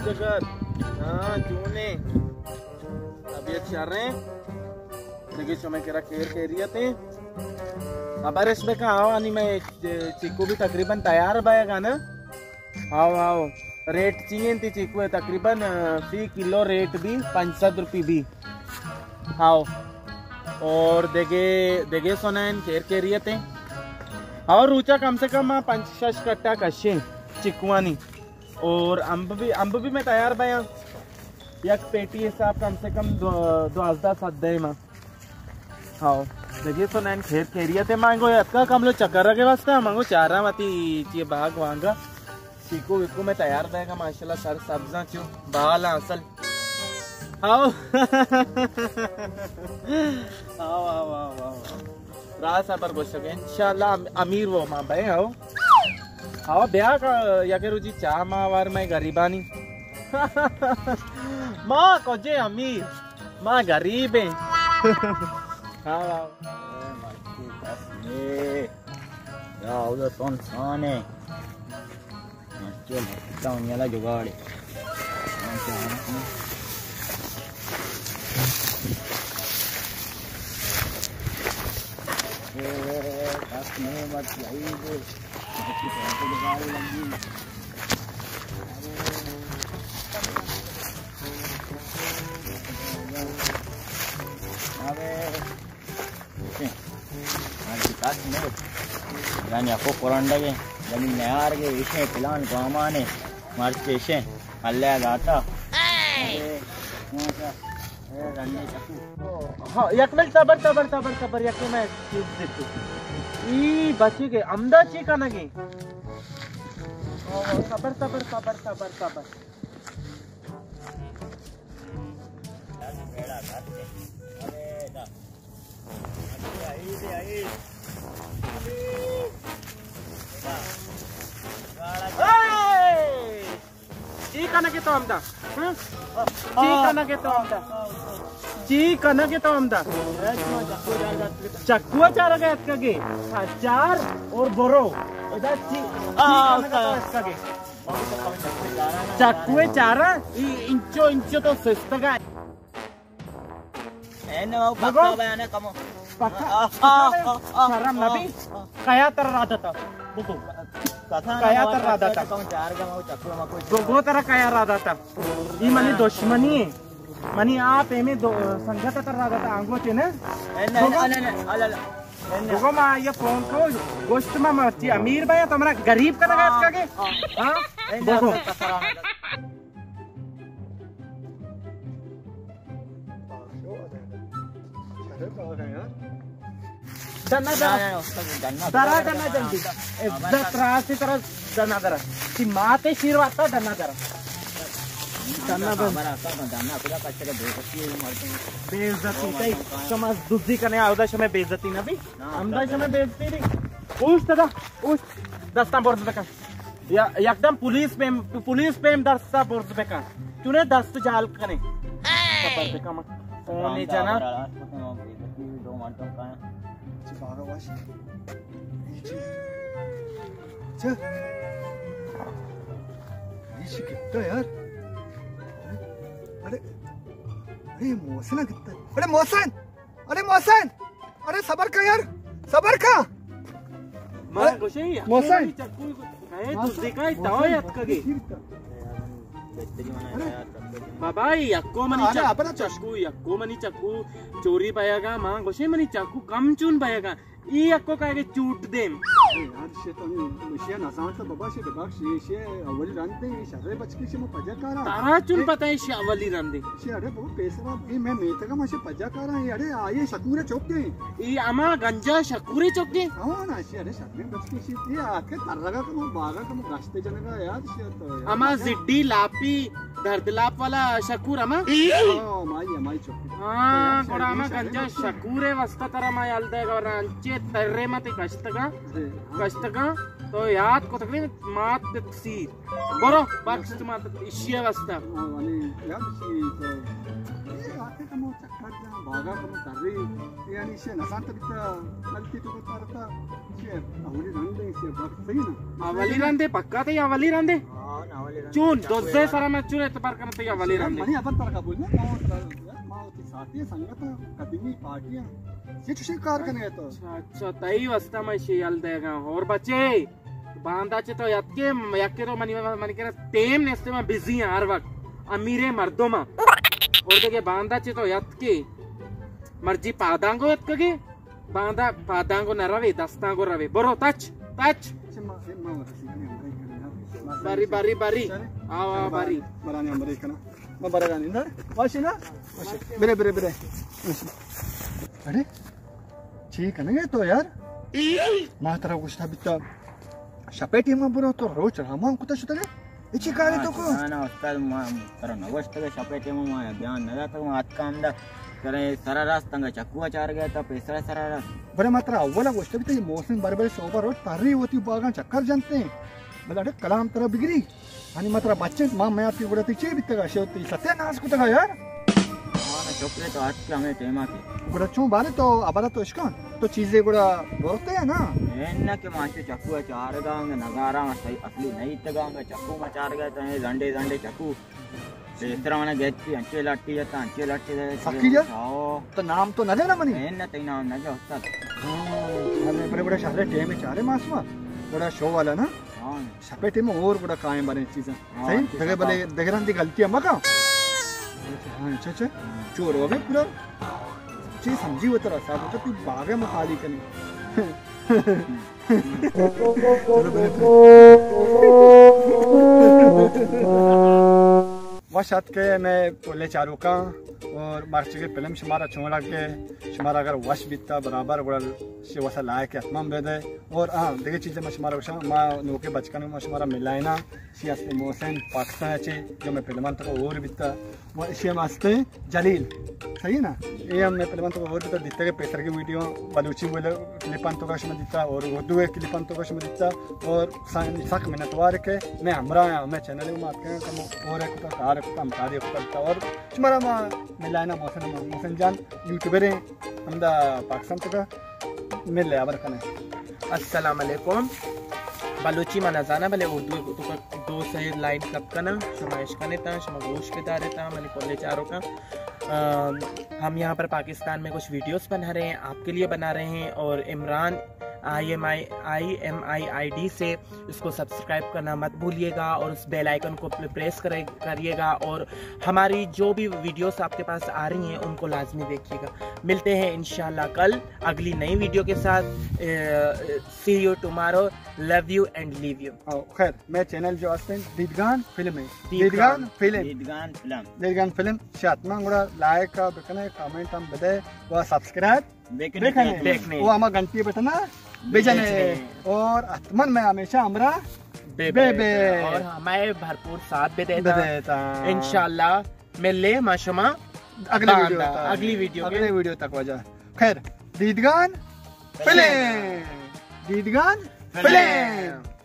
جگر، ہاں، چونے؟ طبیعت شر ہیں؟ دگہ شمئے کرا خیر خیریت ہیں؟ خبرش بکن، ہاؤ، انی مئے چیکو بھی تقریباً تیار بئیگا نا؟ How, how. ریٹ چی انت چیکو ہے؟ تقریباً، آ، فی کلو ریٹ بھی پنچ سد روپی بھی۔ ہاؤ۔ اور دگہ، دگہ سنائیں خیر خیریت ہیں؟ ہاؤ، روچا کم سے کم ما پنچ شش کٹا کشیں چیکوانی۔ اور امب بھی، امب بھی میں تیار بیاں۔ یک پیٹی حساب کم سے کم دو-، دوازدہ سد دے ما۔ ہاؤ، دگہ سنائیں خیر خیریت ہے؟ مانگو اتکا کملو چکر کے واسطہ، مانگو چاراں وتی چی باغ وانگا۔ چیکو ویکو میں تیار بیگا، ماشاءاللہ سر سبزاں چو، بال اصل۔ How. How, how, how, how. راست ہبر گوشگ، انشاءاللہ ام-، امیر وہ ما بے ہاؤ۔ ہاؤ، بیا کا، یک روچی چاہ ما وار میں غریبانی۔ ما کجے امیر، ما غریب ہیں۔ How, how. اے مرچی کس نے۔ یا اودا سن سانے۔ چل، تا نیالا جگاڑ۔ اے، اے، اے، کس نے مرچی آئی دے۔ مرچی تو جگاڑ لگی۔ ابے۔ ہاں جی، کس نے۔ یعنی اکو کرنڈگے، زمین نیارگے، ایشیں پلان گامانے، مرچی ایشیں، اللہ داتا۔ ہاں، یک منٹ صبر، صبر، صبر، صبر، یک منٹ چیز دیتے۔ ای بچے گے، امدا چی کنگے؟ صبر، صبر، صبر، صبر، صبر۔ اے! چی کنگے تو ہمدا؟ ہاں؟ چی کنگے تو ہمدا؟ چی کنگے تو ہمدا؟ چکو چارگ اتکگے۔ ہاں، چار اور برو۔ ادا چی، چی کنگے تو اتکگے؟ چکوے چارا، ای انچو انچو تو سستگا۔ اینو بگو۔ پکا بیانے کمو۔ پکا، آ، آ، پکا بے-، آ، آ، شرم آ، نبی۔ آ۔ کیا تر را داتا؟ بگو۔ کیا تر را داتا؟ کمو چار گا مو چکو مکو۔ بگو ترا کیا را داتا؟ ای منی دشمنی ہے۔ منی آپ ایمے دو، سنگت تر را داتا، آنگو چے نا؟ اے، نہ، بگو۔ نہ، نہ، نہ، نہ، نہ۔ بگو ما یہ فون کو، گوشت ما مرچی امیر بیا تو ہمارا غریب کا لگا ہاں۔ اتکگے؟ ہاں۔ ہاں؟ اے، نہ، بگو۔ دنا درا۔ درا دنا جلدی۔ عزت راسی طرح دنا درا۔ تی ماتے شیر واسطہ دنا درا۔ دنا بند۔ بے عزتی تئی۔ شما دزی کنے آودا شما بے عزتی نبی۔ ہمدا شما بے عزتی نبی۔ اوشت دا۔ اوشت۔ دستان برز بکن۔ یا، یکدم پولیس پیم، پولیس پیم دستا برز بکن۔ چونے دست جال کنے۔ خبر بکن۔ فون جنا۔ چی باغا واش؟ چی؟ چی؟ یہ چی کتا یار؟ ارے، ارے، ارے محسن کتا۔ ارے محسن! ارے محسن! ارے صبر کا یار، صبر کا۔ ما ارے گوشے، محسن۔ چکو کئے تو دکھائی تو اتکگے۔ بابا، یکو منی ارے، چک-، ابرا چک۔ چکو، یکو منی چکو چوری بیگا، ما گوشے منی چکو کم چون بیگا۔ ای یکو کئے چوٹ دیم۔ ارے یار، شے تو ہمیں مشیا نزانتا بابا، شے ببخش، شے، شے اولی رند ہے، شرے بچ کے شے مو پجا کارا۔ ترا چون پتہ ہے شے اولی رند ہے؟ شے اڑے بابا پیسرا، اے میں میتگا ما شے پجا کارا، اے اڑے آئیے شکورے چوک دے۔ اے اما گنجا شکورے چوک دے؟ ہاں نا، شے اڑے شرے بچ کے شے، اے آکے ترگا کمو، باغا کمو، گشتے جنگا یار، شے تو یار۔ اما زڈی لاپی درد لاپ والا شکور اما؟ ہاں، مائی، مائی چوک۔ ہاں، گڑا اما گنجا شکورے واسطہ ترا ما یل دے گورا انچے ترے متے کشتگا، کشتگا، تو یاد کتگے مات تیر۔ برو، بخش تو مات اشیا واسطہ۔ ہاں، یاد سی تو۔ یہ آتے کمو چکر جان، باغا کمو ترے، یعنی شے نسان تبتا، غلطی تو کرتا، شے اولی رنگ دے، شے بخش صحیح نا؟ اولی رنگ دے، پکا تے اولی رنگ دے؟ ہاں، اولی چون دوزے سرا من چون اعتبار کناں تئی اولی رندے؟ منی ابر تر قبول نہ، ما ما وتی ساتھی سنگت قدیمی پارٹی ہیں، یہ چوشیں کار کنگے تو؟ اچھا، اچھا، تئی واسطہ من شی یل دیگاں۔ اور بچے، باندا چہ تو یتکے، یکے تو منی، منی کرا ٹیم نیست، من بزی ہاں ہر وقت، امیر مردم ہاں۔ اور دیگہ باندا چہ تو یتکے، مرجی پادانگو یتکگے، باندا پادانگو نہ روے، دستانگو روے۔ برو تچ، تچ۔ بری، بری، بری۔ آو، آو، بری۔ برانی ہم بری کنا۔ ما برگانی اندر۔ واشی نا؟ واشی۔ برے، برے، برے۔ واشی۔ ارے؟ چی کنگے تو یار؟ ما ترا گوشتا بیتا شپے ٹیم برو، تو روچ رامان کتا شتگے؟ اے چی کارے تو کو؟ نا، نا، استاد، ما ترا نہ گوشتگ شپے ٹیم ما بیان نہ داتگ، ما اتکا ہمدا کرے سرا راست انگا چکو چار گئے تا پیسرا سرا راست۔ بڑے ما ترا اولا گوشتگ بیتا، یہ محسن بر بر صوبہ روچ تری ہوتی باغاں چکر جنتے۔ بلے اڑے کلام ترا بگری۔ ہنی ما ترا بچے، ما میں آتی گڑا تی چی بیتگا، شو تی ستیہ ناس کتگا یار۔ ہاں، شکر ہے تو آج کے ہمیں ٹیما کی۔ گڑا چون بارے تو ابرا تو اشکان، تو چیزے گڑا بولتے ہیں نا؟ اے نہ کہ ماشو چکو چارگا، نگارا، صحیح اصلی نہیں تگا، چکو ما چارگا تو اے زنڈے زنڈے چکو۔ پیسرا منا گیتی، انچے لٹی جتا، انچے لٹی جتا۔ سکی جا؟ آؤ۔ تو نام تو نہ لینا منی؟ اے نہ، تئی نام نہ جا استاد۔ ہاں، بڑے بڑے شہر ٹیم چارے ماسوا، بڑا شو والا نا۔ ہاں۔ شپے ٹیم اور گڑا قائم بنے چیزاں۔ ہاں، صحیح؟ اچھا، دگہ بلے، دگہ رندی غلطی مکا۔ ہاں، اچھا، اچھا۔ چور ہو گئے پورا۔ چی سمجھی وہ ترا صاحب، تو باغ میں خالی کرنی۔ چلو بلے۔ وش اتکے مئے پلیں چاروکاں اور مرچیگیں فلم شمارا چون لگے، شمارا اگر وش بیتا برابر گڑا شی وسا لائک حتماً بدے۔ اور ہاں، دگہ چیزے ما شمارا گوشاں، ما نوکیں بچکاں ما شمارا ملائیناں، شی ہستیں محسن پاکستان چے، جو مئے فلمان تو اور بیتا۔ و اشی ہم ہستیں جلیل، صحیح ہے نا؟ اے ہم مئے فلمان تو اور بیتا، دیتا کہ پیسر کی ویڈیو بلوچی بولے کلپان تو کا شما دیتا اور اردو کلپان تو کا شما دیتا اور سا-، سک منتوار کہ مئے ہمراہ ہیں، مئے چینل ما آتے ہیں، کم اور ایک تو کار کتا، ہمکاری کتا اور شمارا ما ملائیناں محسن، محسن جان یوٹیوبر ہیں، ہمدا پاکستان تو کا مل لے، ابر کنے۔ السلام علیکم۔ بلوچی من نزاناں، بلے اردو تو دو سے لائن کپ کناں، شما اشکنتاں، شما گوش بدارتاں، منی پلیں چاروکاں۔ ام، ہم یہاں پر پاکستان میں کچھ ویڈیوز بنا رہے ہیں، آپ کے لیے بنا رہے ہیں، اور Imran I am I, I am I I D سے اس کو سبسکرائب کرنا مت بھولیے گا اور اس بیل آئیکن کو پریس کرے، کریے گا اور ہماری جو بھی ویڈیوز آپ کے پاس آ رہی ہیں ان کو لازمی دیکھیے گا۔ ملتے ہیں انشاءاللہ کل اگلی نئی ویڈیو کے ساتھ۔ See you tomorrow. Love you and leave you. او، خیر، مئے چینل جو ہستیں دیدگان فلم ہے۔ دیدگان۔ دیدگان فلم۔ دیدگان فلم۔ دیدگان فلم۔ شاید من گڑا لائک بکنے، کمنٹ ہم بدے و سبسکرائب بکنے۔ بکنے۔ بکنے۔ و ہما گھنٹی بٹنا بجنے۔ بجنے۔ اور حتماً مئے ہمیشہ ہمراہ بے بے۔ بے بے۔ اور ہمیں بھرپور ساتھ بھی دیتا۔ دے دیتا۔ انشاءاللہ ملے ما شما اگلی ویڈیو باندا، تک۔ اگلی ویڈیو کے۔ اگلی ویڈیو تک واجہ۔ خیر، دیدگان فلم۔ دیدگان فلم۔ فلم۔